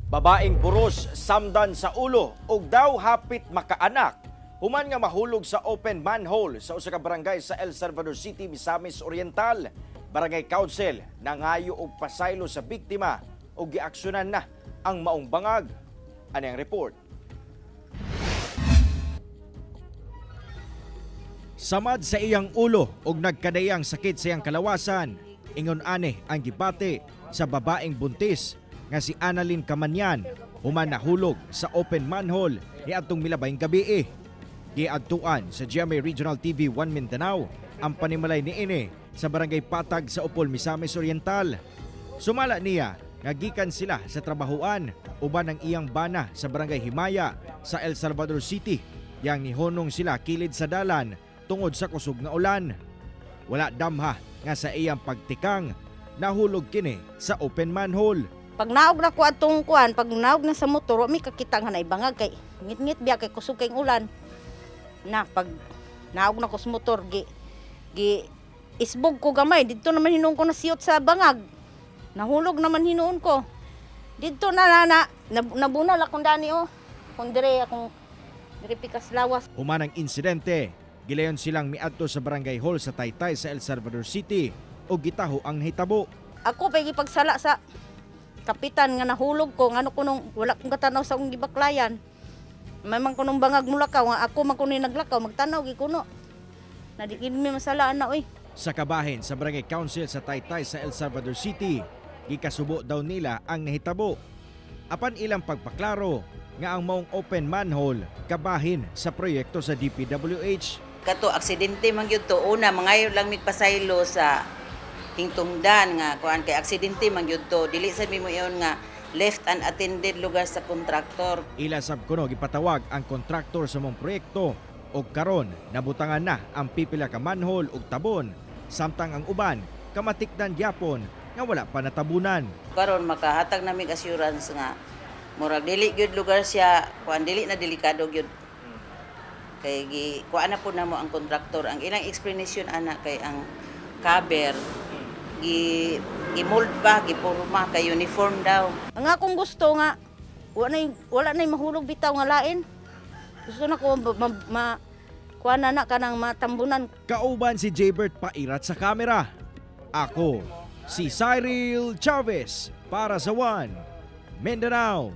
Babaeng buros samdan sa ulo ug daw hapit makaanak human nga mahulog sa open manhole sa usa ka barangay sa El Salvador City, Misamis Oriental. Barangay Council nangayo og pasaylo sa biktima ug giaksyonan na ang maong bangag. Ani ang report. Samad sa iyang ulo ug nagkadayang sakit sa iyang kalawasan, ingon ani ang gibati sa babaeng buntis nga si Annalyn Kamanyan human nahulog sa open manhole niadtong milabayng gabi. Giadtuan sa GMA Regional TV 1 Mindanao ang panimalay niini sa Barangay Patag sa Opol, Misamis Oriental. Sumala niya nga gikan sila sa trabahuan uban ang iyang bana sa Barangay Himaya sa El Salvador City. Yang nihonong sila kilid sa dalan tungod sa kusog nga ulan. Wala damha nga sa iyang pagtikang nahulog kini sa open manhole. Pag naog na ko atong kuan, pag naog na sa motor, wa mi kakita nga naibangag kay ngit-ngit biya kay kusog kay ulan. Na pag naog na ko sa motor, gi gi isbog ko gamay didto naman hinuon ko nasiyot sa bangag. Nahulog naman hinuon ko. Didto na na, na nabunal akong dani oh. Kung dire akong dire pikas lawas. Human ang insidente, gilayon silang miadto sa barangay hall sa Taytay sa El Salvador City ug gitaho ang nahitabo. Ako pa gipagsala sa kapitan nga nahulog ko ngano kunong wala kong katanaw sa akong gibaklayan. May man kunong bangag mulakaw nga ako man kuno naglakaw magtanaw gi kuno. Na di gid mi masala ana oy. Sa kabahin sa Barangay Council sa Taytay sa El Salvador City, gikasubo daw nila ang nahitabo. Apan ilang pagpaklaro nga ang maong open manhole kabahin sa proyekto sa DPWH. Kato aksidente man gyud to. Una, mangayo lang migpasaylo sa hingtungdan nga kuan kay aksidente man gyud to, dili sa mi mo iyon nga left unattended lugar sa kontraktor. Ila sab kuno gipatawag ang kontraktor sa mong proyekto og karon nabutangan na ang pipila ka manhole ug tabon, samtang ang uban kamatikdan gyapon nga wala pa natabunan. Karon makahatag na mig assurance nga murag dili gyud lugar siya kuan, dili na delikado gyud kay gi kuan na pud namo ang kontraktor. Ang ilang explanation ana kay ang cover gi gi-mold pa, giporma kay uniform daw. Ang akong gusto nga wala na mahulog bitaw nga lain. Gusto na ko ma kuan na na kanang matambunan. Kauban si Jaybert Pairat sa kamera. Ako, si Cyril Chavez para sa One Mindanao.